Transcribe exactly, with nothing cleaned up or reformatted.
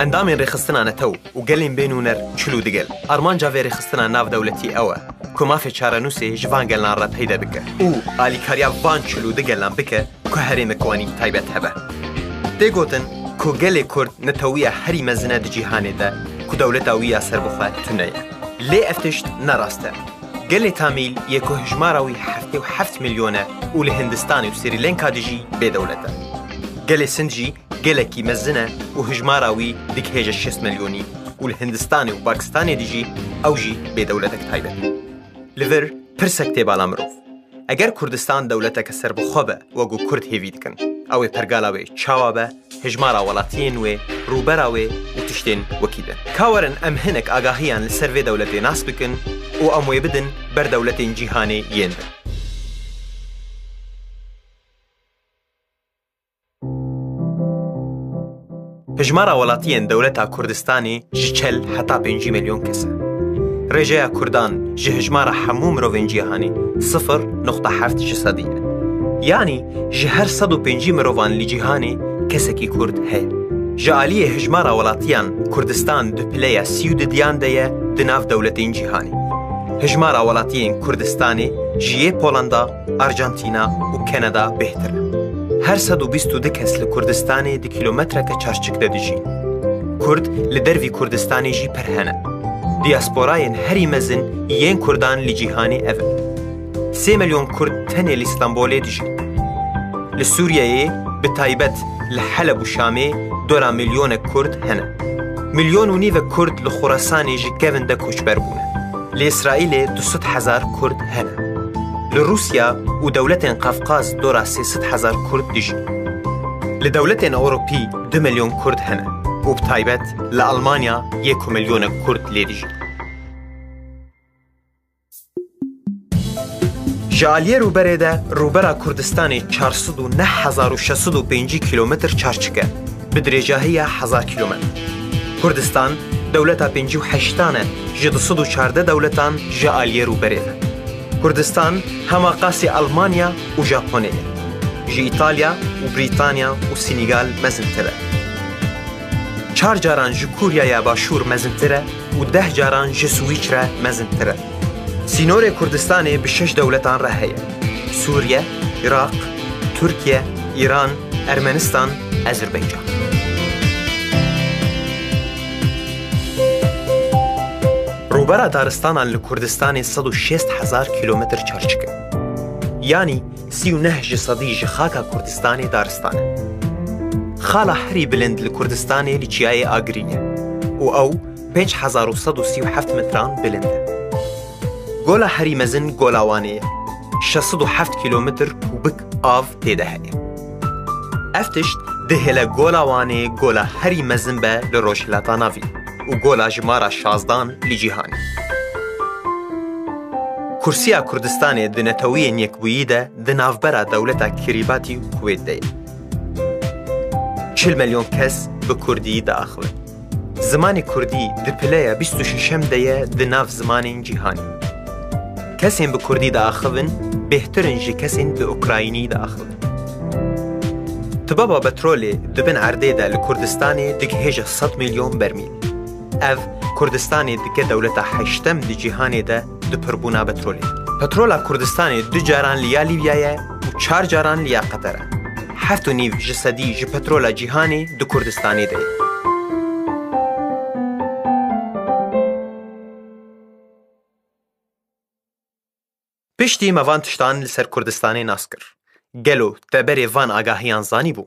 Endamên rêxistina netew û gelên bênûner çil û du gel. Armanca vê rêxistina navdewletî ew e ku mafê çarenûsê ji van gelan re peyde bike û alîkariya van çil û du gelan bike ku herêmek wanî taybet hebe. Tê gotin ku gelê Kurd netewiya herî mezin e di cîhanê de ku dewleta wî ya serbixwe tune ye. Lê ev tişt ne rast e. Gelê Tamîl yê ku hijmara wî heftê û heft milyon e û li Hindistanê û Srî Lenka dijî bêdewlet e. Gelê Sind jî gelekî mezin e û hijmara wî digihêje şêst milyonî û li Hindistanê û Pakistanê dijî ew jî bêdewletek taybet e. Li vir pirsek tê bala mirov. Eger Kurdistan dewleteke serbixwe be, wek ku Kurd hêvî dikin, ew ê pergala wê çawa be, hijmara welatiyên wê, rûbera wê û tiştên wekî din. Ka werin em hinek agahiyan li ser vê dewletê nas bikin û em wê bidin ber dewletên cîhanê yên din. Hijmara welatiyên dewleta Kurdistanê ji çil heta pêncî milyon kes e. Rêjeya Kurdan ji hijmara hemû mirovên cîhanê sifir noqta heft ji sedî ye. Yanî ji her sed û pêncî mirovan li cîhanê kesekî Kurd heye. Ji aliyê hijmara welatiyan Kurdistan di pileya sî û didiyan de ye di nav dewletên cîhanê. Hijmara welatiyên Kurdistanê ji yê Polanda, Arjantina û Kanada bêhtir e. Her sed û bîst û du kes li Kurdistanê di kîlometreke çarçik de dijîn. Kurd li dervî Kurdistanê jî pir hene. Diyasporayên herî mezin yên Kurdan li cîhanê ev in. Sê milyon Kurd tenê li Stenbolê dijîn. Li Sûriyeyê, bi taybet li Heleb û Şamê, dora milyonek Kurd hene. Milyon û nîvek Kurd li Xurasanê ji kevin de koçber bûne. Li Îsraîlê du sed hezar Kurd hene. Li Rûsya û dewletên Qafqaz dora sê sed hezar Kurd dijîn. Li dewletên Ewropî du milyon Kurd hene û bi taybet li Almanya yek û milyonek Kurd lê dijîn. Ji aliyê rûberê de rûbera Kurdistanê çar sed û neh hezar û şeş sed û pêncî kîlometr çarçik e, bi dirêjahiya hezar kîlometr. Kurdistan dewleta pêncî û heştan e ji du sed û çardeh dewletan ji aliyê rûberê de. Kurdistan hema qasî Almanya û Japonê ye. Ji Îtalya û Brîtanya û Sînîgal mezintir e. Çar caran ji Kuryaya Başûr mezintir e û deh caran ji Swîçre mezintir e. Sînorê Kurdistanê bi şeş dewletan re heye: Sûriye, Iraq, Tirkiye, Îran, Ermenistan, Ezerbaycan. Rûbera daristanan li Kurdistanê sed û şêst hezar kîlometr çarçik e. Yanî sî û neh ji sedî ji xaka Kurdistanê daristan e. Xala herî bilind li Kurdistanê li Çiyayê Agirî ye û ew pênc hezar û sed û sî û heft metran bilind e. Gola herî mezin Gola Wanê ye. Şeş sed û heft kîlometr kubik av tê de heye. Ev tişt dihêle Gola Wanê gola herî mezin be li Rojhilata Navî û gola jimara şazdan li cîhanê. Kursiya Kurdistanê di Neteweyên Yekbûyî de di navbera dewleta Kirîbatî û Kuwêt de ye. Çil milyon kes bi kurdî diaxivin. Zimanê kurdî di pileya bîst û şeşem de ye di nav zimanên cîhanê. Kesên bi kurdî diaxivin bêhtir in ji kesên bi ukraynî diaxivin. Tibaba petrolê di bin erdê de li Kurdistanê digihêje sed milyon bermîl. Ev Kurdistanê dike dewleta heştem di cîhanê de di pirbûna petrolê. Petrola Kurdistanê du caran li ya Lîbyayê û çar caran li ya Qeter e. Heft û nîv ji sedî ji petrola cîhanê di Kurdistanê de ye. Piştî me van tiştan li ser Kurdistanê nas kir. Gelo te berê van agahiyan zanîbû?